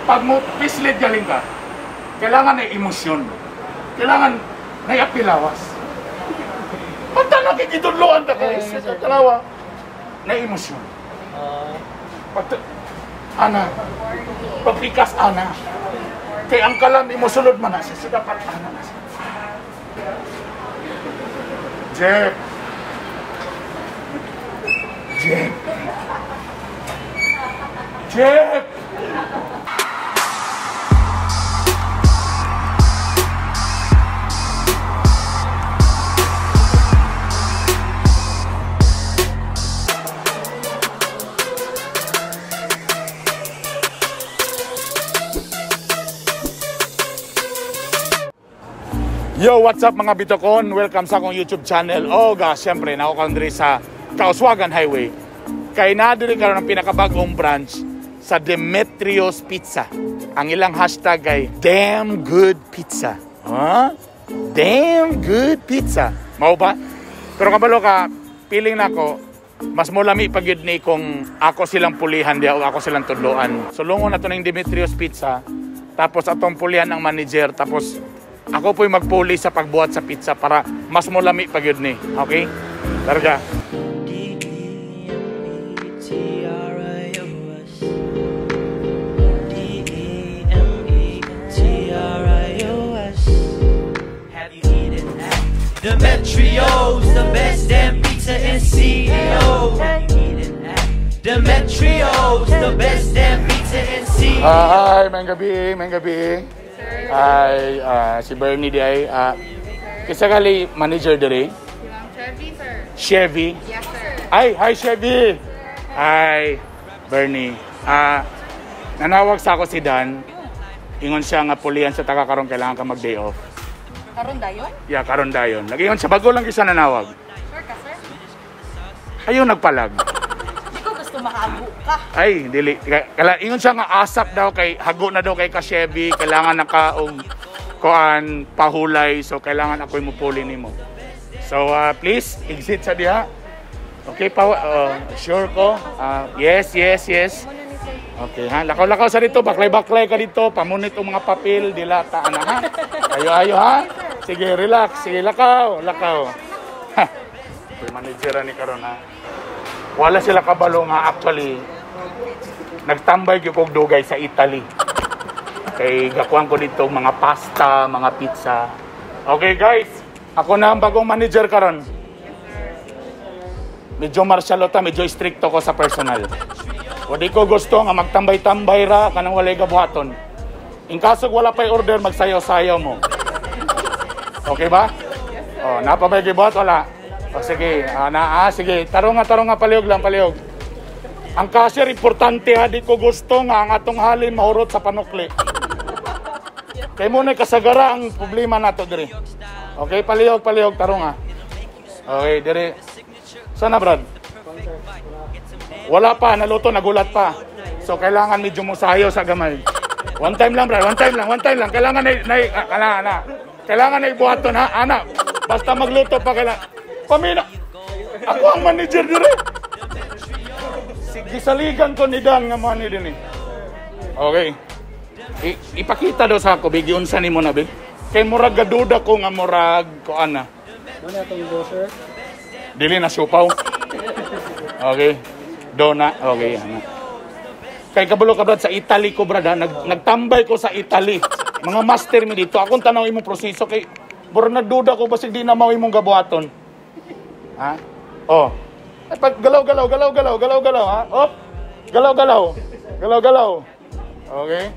Pag mo pislit galing ka, kailangan na emosyon. Kailangan na apilawas. Pagka nakikitudloan ka kay sa kalawa, na emosyon. Pag, ana, pagpikas ana. Kay ang kalam imo sulod man na siya, so dapat ana na siya. Jeff. Jeff. Jeff! Yo, what's up mga bitokon? Welcome sa akong YouTube channel. Oga, syempre, nako karon diri sa Kauswagan Highway. Kay naa diri karon ang pinakabagong branch sa Demetrios Pizza. Ang ilang hashtag ay Damn Good Pizza. Huh? Damn Good Pizza. Mao ba? Pero kabalo ka, feeling nako mas molami pag yun ni kung ako silang pulihan diya o ako silang tudloan. So lungon na to ng Demetrios Pizza, tapos atong pulihan ang manager, tapos ako po'y magpuli sa pagbuhat sa pizza para mas molami pag yun ni. Okay? Tara. D-E-M-E-T-R-I-O-S. D-E-M-E-T-R-I-O-S. Have you eaten at Demetrio's, the best damn pizza in CEO? Have you eaten at Demetrio's, the best damn pizza in CEO? Hi, maayong gabi, maayong gabi. Hi, si Bernie di ay. Kinsa gali manager diri? Si Ma'am Chevy, sir. Chevy. Yes, sir. Ay, hi Chevy. Hi, Bernie. Nanawag sa ako si Dan. Ingon siya nga pulihan sa taga karon kailangan ka mag day off. Karon dayon? Yeah, karon dayon. Nagingon siya bago lang siya nanawag. Sure ka, sir? Ayaw nagpalag. Hindi ko gusto makahago ka. Ay, dili. Kala ingon siya nga asap daw kay hago na daw kay ka Chevy, kailangan na ka og kuan pahulay, so kailangan ako'y mupuli nimo. So please exit sa diha. Okay pa, sure ko. Yes, yes, yes. Okay ha, lakaw-lakaw sa dito, baklay-baklay ka dito, pamunit og mga papel, dilata ana ha. Ayo-ayo ha. Sige, relax. Sige, lakaw, lakaw. Ha. Ako'y manager ni karon ha. Wala sila kabalo nga actually nagtambay gyud kog dugay sa Italy. Kay gakuan ko dito mga pasta, mga pizza. Okay guys, ako na ang bagong manager karon. Medyo martial law ta, medyo stricto ko sa personal. Wadi ko gusto nga magtambay-tambay ra kanang walay gabuhaton. In kaso wala pa'y order, magsayaw-sayaw mo. Okay ba? Oh, napa ba'y gibuhat? Wala. O sige, sige. Tarong nga, palihog lang, palihog. Ang cashier, importante ha, di ko gusto nga ang atong halin mahurot sa panukli. Kay mo na kasagara ang problema nato diri. Okay, palihog, palihog, tarong ha. Okay, diri. Sana, Brad? Wala pa, naluto, nagulat pa. So, kailangan medyo musayo sa gamay. One time lang, Brad, one time lang, one time lang. Kailangan na, kailangan na ibuhaton ha, ana. Basta magluto pa, kailangan. Pamina, ako ang manager dire. Sige, saligan ko ni Dan nga money din eh. Okay. Ipakita daw sa ako, big, unsa nimo na, big. Kay murag gaduda ko nga murag ko ana. Muna itong go, sir. Dili na supaw. Okay. Dona, okay. Ana. Kay kabalo ka brad sa Italy ko brad ha? Nagtambay ko sa Italy. Mga master mi dito. Akong tanaw imong proseso kay murag nagduda ko basig di na mao imong gabuhaton. Ha? Oh. Ay, pag galaw galaw galaw galaw galaw galaw ha. Oh. Galaw galaw. Galaw galaw. Okay.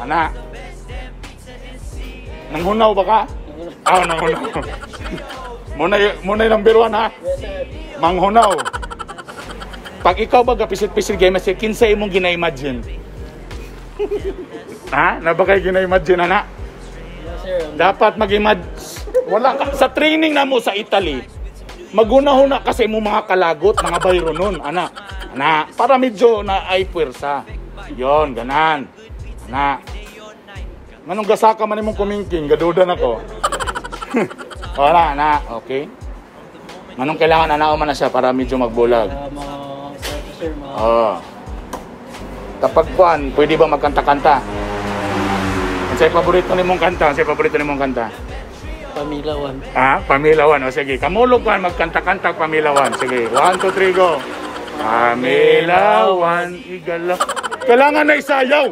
Ana. Nanghunaw ba ka? Ah, nanghunaw. Muna yung number 1 ha. Manghunaw. Pag ikaw ba gapisit-pisit game kasi kinsa imong gina-imagine? Ha? Na ba kay gina-imagine ana? Yes, sir. Dapat mag-imagine. Wala ka sa training na mo sa Italy. Maguna-huna kasi mo mga kalagot, mga bayro nun, ana. Ana, para medyo na ay puwersa. Yon, ganan. Ana. Manong gasaka man imong kumingking, gaduda nako. Wala na, okay. Manong kailangan anao man na siya para medyo magbulag. Mga sir, mga Oh. Tapag kuan, pwede ba magkanta-kanta? Unsay paborito nimong kanta? Unsay paborito nimong kanta? Pamilawan. Ah, Pamilawan. O sige, kamulog kuan magkanta-kanta Pamilawan. Sige, 1 2 3 go. Pamilawan, igala. Kailangan na isayaw.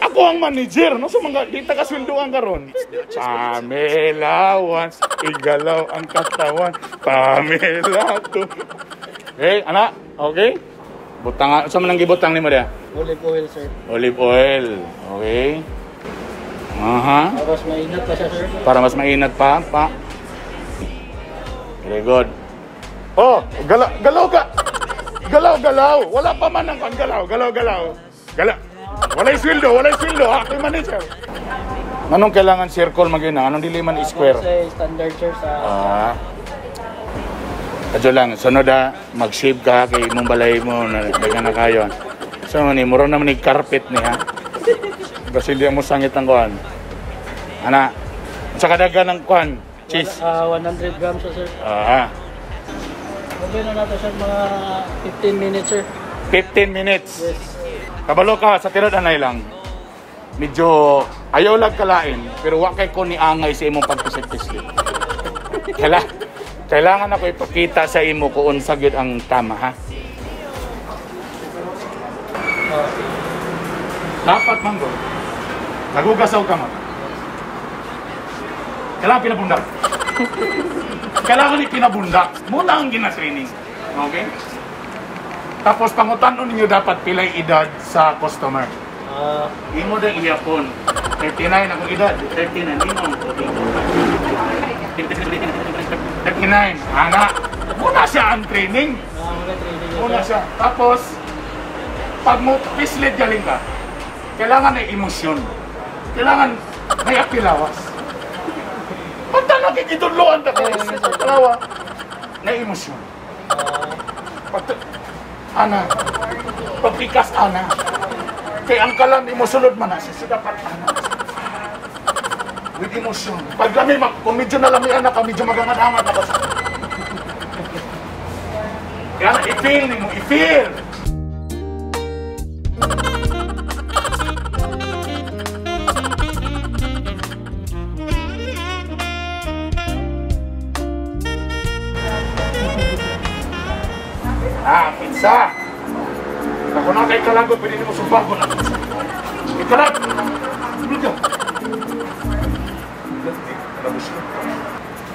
Ako ang manager, no? So mga di ta kasweldoan karon. Pamilawan, igalaw ang katawan. Pamela to. Okay, ana, okay? Butang, sa man ang gibutang nimo diha? Olive oil, sir. Olive oil. Okay. Aha. Para mas mainat pa siya, sir. Para mas mainat pa, pa. Very good. Oh, galaw ka. Galaw, galaw. Wala pa man ang kan galaw, galaw, galaw. Galaw. Walay sweldo, walay sweldo. Ako yung manager. Anong kailangan circle magina? Anong dili man square? Sa standard, sir, sa Ah. Adyo lang, sunod ha, mag-shave ka kay imong balay mo, na daghan na kayo. So ni mura naman ni carpet ni ha. Kasi hindi mo sangit ang kuan. Ana, sa kadagan ng kuan, cheese. 100 grams, sir. Ah, Okay na nato, sir, mga 15 minutes, sir. 15 minutes. Yes. Kabalo ka sa tirad anay lang. Medyo ayaw lag kalain, pero wa kay ko ni angay sa imong pagpisit-pislit. Kailangan ako ipakita sa imo kung unsa gyud ang tama ha. Dapat man go. Nagugasaw ka man. Kailangan pinabundak. Kailangan ipinabundak. Muna ang gina-training. Okay? Tapos pangutan-on ninyo dapat pilay edad sa customer. Imo din iyapon. 39 akong edad. 39 imo. 39. Ana. Muna siya ang training. Muna Muna siya. Tapos, pag mo pislit galing ka, kailangan ay emosyon. Kailangan may apilawas. Pagka nakikitudloan ta ko, kalawa, na emosyon. Pag, ana, pagpikas ana. Kay ang kalam imo sulod man na siya, so dapat ana. With emotion. Pag lami, kung medyo nalamian na ka, medyo magangat-angat na ka. Kaya i-feel nimo, i-feel! Ah, pizza! Ako na kay kalagot, pwede mo subago na pizza. Ikalag! Tulog ka!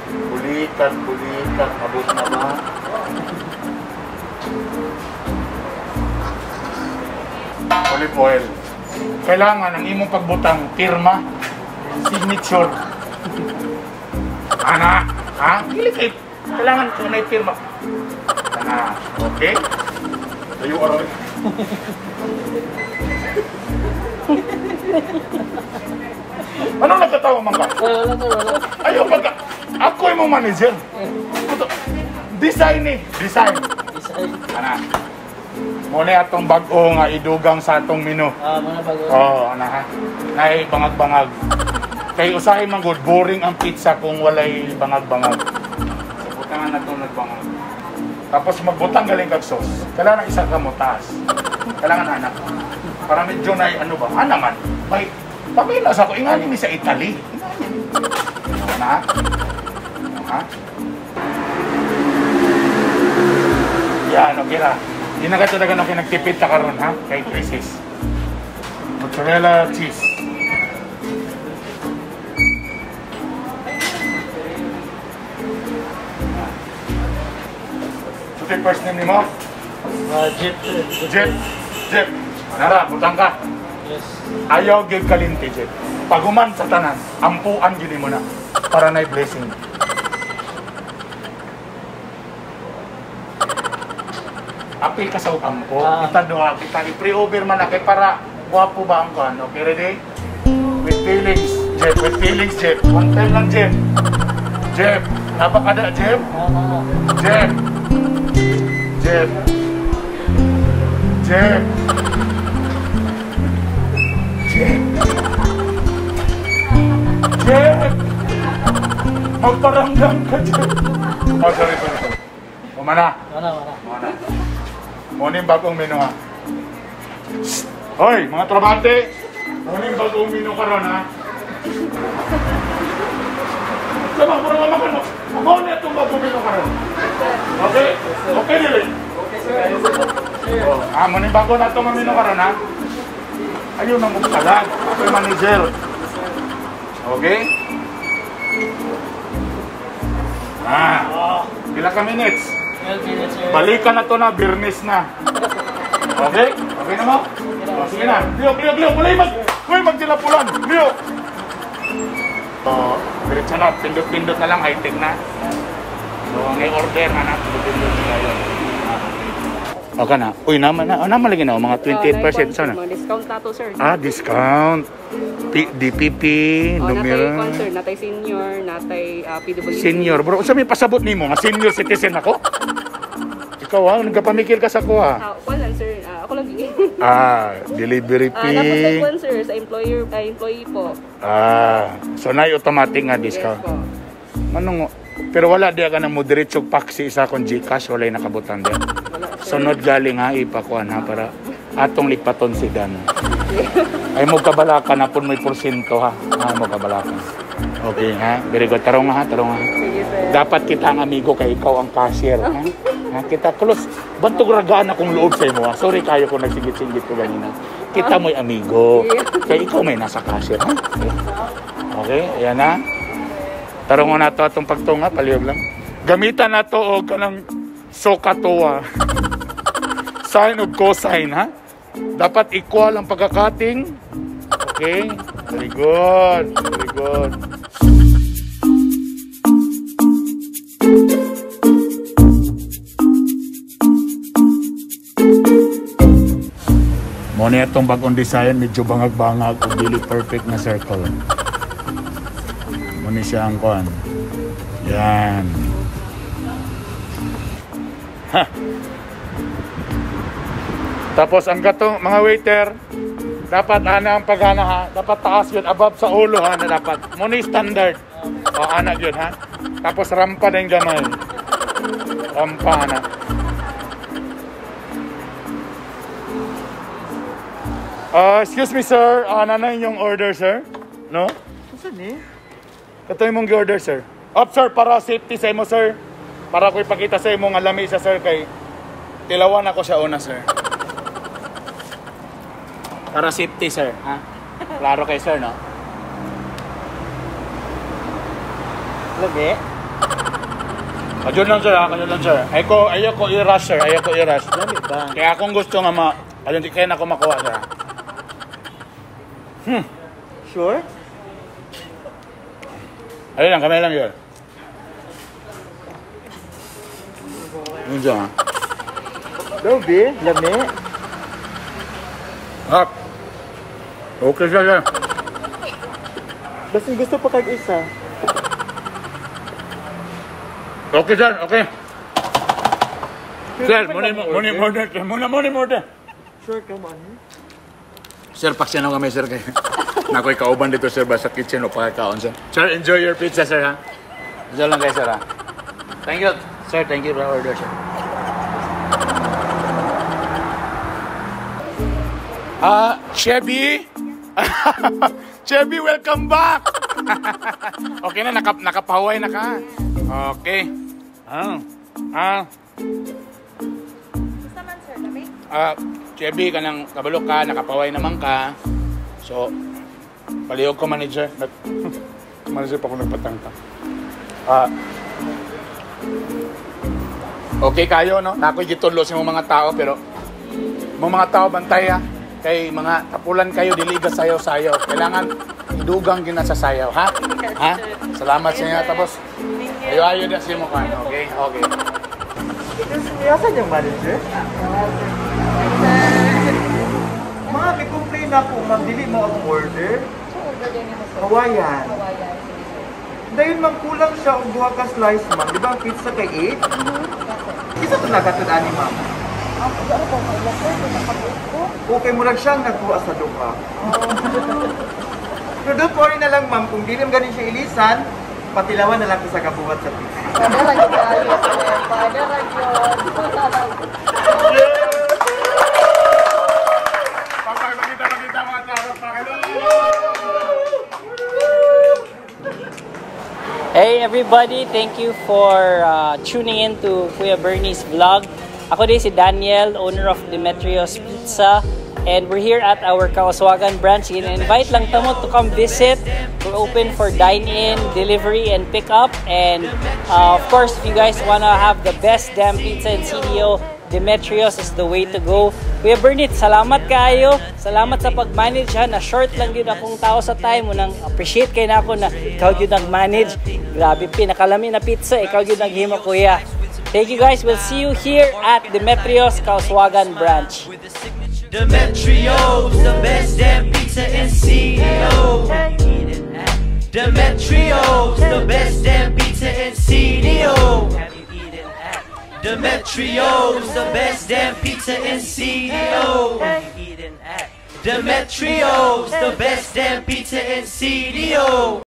Bulikat, bulikat, abot na ba? Olive oil. Kailangan ang imong pagbutang pirma, signature. Ana, ha? Dili kay kailangan kung may pirma. Ana, okay? Tayo aroy. Anong nagkatawa man ka? Wala, sir, wala. Ayaw pagka... Ako yung mong manager. Design eh. Design. Design. Ana. Muna atong bag-o nga idugang sa atong menu. Mga bago. Oo, ana ha. Nay bangag-bangag. Kay usahay man good, boring ang pizza kung walay bangag-bangag. So butangan na itong nagbangag. Tapos magbutang galing kag sauce. Kailangan isa ka mo taas. Kailangan anak. Para medyo na ano ba? Ana man. May pamilya sa ako. Ingani mi sa Italy. Ingani mi. Ana. Ha? Yan, okay ra. Di na ka talaga okay, nagtipid ta karon ha? Kay crisis. Mozzarella cheese. So, the first name ni mo? Jeep. Jeff. Jeff. Nara, butang ka. Yes. Ayaw gyud kalinti, Jeff. Paguman sa tanan, ampuan gyud mo na para na blessing. Apil ka sa ampo. Kita duha, kita i-pre-over man na kay para gwapo ba ang kuan. Okay, ready? With feelings, Jeff. With feelings, Jeff. One time lang, Jeff. Jeff. Napakada, Jeff. Jeff. Jeff. Jeff. Jeff. Jeff! Magparamdam ka, Jeff. Oh, sorry, sorry, sorry. Umana. Wala, wala. Umana. Muna yung bagong menu, ha. Hoy, mga trabante! Muning bagong menu karon ha. Sama, mura nga makan mo. Mao ni atong bagong menu karon. Okay? Okay dili? Okay, sir. Oh, muning bago na itong menu karon ha. Ayun ang magtalag. Okay, manager. Okay? Ah, pila ka minutes? 12 minutes, sir. Balikan na to na, birnis na. Okay? Okay na mo? O, sige na. Leo, Leo, Leo, kulay mag... Uy, magdilapulan! Leo! So, diretso na. Pindot-pindot na lang, high-tech na. So, ang i-order na na, pindot-pindot na yun. Okay na. Uy, naman na. Oh, naman lagi na. Mga 28%. Sana. Mga discount na to, sir. Ah, discount. DPP, Oh, natay numero. kwan, sir, natay senior, natay PWD. Senior, bro. Unsa may pasabot nimo nga senior citizen ako? Ikaw ha, nagapamikil ka sa ko ha. Ah, kwan lang, sir. Ah, ako lang. Ah, delivery Ah, dapat fee. tay kwan, sir, sa employer, employee po. Ah, so na automatic nga Yes discount. po. Manong pero wala diya ka ng moderate paksi isa akong GCash walay nakabutan diya. Wala, sir. Sunod galing ha ipakuan ha para atong ligpaton si Dan. Ay mo kabalakan na pun may porsyento ha. Ah, mo kabalakan. Okay ha. Very good. Tarong ha, tarong ha. Sige, sir. Dapat kita ang amigo kay ikaw ang cashier ha. Ha, kita close. Bantog ragaan akong loob sa imo ha. Sorry kayo kung nagsinggit-singgit ko ganina. Kita mo'y amigo. Kay ikaw may nasa cashier ha. Okay, ayan na. Tarong na to atong pagtunga, palihog lang. Gamitan na to og kanang sokatoa. Sign of cosine ha. Dapat equal ang pagkakating. Okay? Very good. Very good. Mo na itong bagong design, medyo bangag-bangag ug dili perfect na circle. Mo ni siya ang kuan. Yan. Ha. Tapos ang katong mga waiter, dapat ana ang pagana ha, dapat taas yun, above sa ulo ha na dapat. Mo ni standard. O ana yun ha. Tapos rampa din gamay. Rampa ana. Excuse me sir, ana na inyong order sir? No? Saan eh? Ito yung mong order sir. Up sir, para safety sa imo sir. Para ko ipakita sa imo nga lami sa sir kay tilawan ako siya una sir. Para safety sir, ha? Klaro kay sir, no? Lami? Ayun lang sir, ha? Ayun lang sir. Ayoko, ayoko i-rush sir, ayoko i-rush. Lami ba? Kaya akong gusto nga ma... Ayun, di kaya na ako makuha sir. Sure? Ayun lang, kamay lang yun. Yun siya, ha? Lami? Lami? Hap. Okay siya, sir. Basta gusto pa kag isa. Okay, sir. Okay. Sir, muna muna order. Muna muna order. Sure ka man. Sir, paksyan ako kami, sir. Kay nakoy kauban dito, sir, ba sa kitchen o pakakaon, sir. Sir, enjoy your pizza, sir, ha? Enjoy lang kayo, sir, ha? Thank you. Sir, thank you for order, sir. Ah, Chevy? Chevy, welcome back! Okay na, nakapaway na ka. Okay. Ah. Ah. Basta man, sir, kami. Ah, Chevy, kanang kabalo ka, nakapaway naman ka. So, palihog ko manager. Manager pa ako nagpatangka. Ah. Okay kayo, no? Nakoy gitudlo sa imong mga tao, pero mga tao bantay ha. Kay mga tapulan kayo, dili ga sayaw-sayaw. Kailangan idugang gina sa sayaw, ha? Ha? Salamat sa inyo. Tapos, ayo-ayo na sa imo kan. Okay? Okay. Asa yung manager? Ma'am, may complain ako. Ma'am, dili mo akong order. So, order din mo, sir. Hawaiian. Hawaiian. Sige, sir. Dahil ma'am, kulang siya og duha ka slice, ma'am. Di ba ang pizza kay 8? Yes, sir. Isa to nakatud ani, ma'am. Ang ano po, kaila, sir, kung nakabuot ko. Okay, murag siyang nagkuha sa duha. Pero don't worry na lang, ma'am. Kung dili man ganin siya ilisan, patilawan na lang ko sa kabuhat sa pizza. Pada ra gyud ayo, sir. Pada ra gyud. Hey everybody, thank you for tuning in to Kuya Bernie's vlog. Ako diay si Daniel, owner of Demetrios Pizza. And we're here at our Kauswagan branch. In-invite lang ta mo to come visit. We're open for dine-in, delivery, and pick-up. And of course, if you guys wanna have the best damn pizza in CDO, Demetrios is the way to go. Kuya Bernie, salamat kaayo. Salamat sa pag-manage ha. Na short lang gyud akong tao sa time. Unang appreciate kaayo nako na ikaw gyud nag-manage. Grabe, pinakalami na pizza. Ikaw gyud naghimo, kuya. Thank you guys. We'll see you here at Demetrios Kauswagan branch. Demetrio's the best damn pizza in CDO. Demetrio's the best damn pizza in CDO. Demetrio's the best damn pizza in CDO. Demetrio's the best damn pizza in CDO.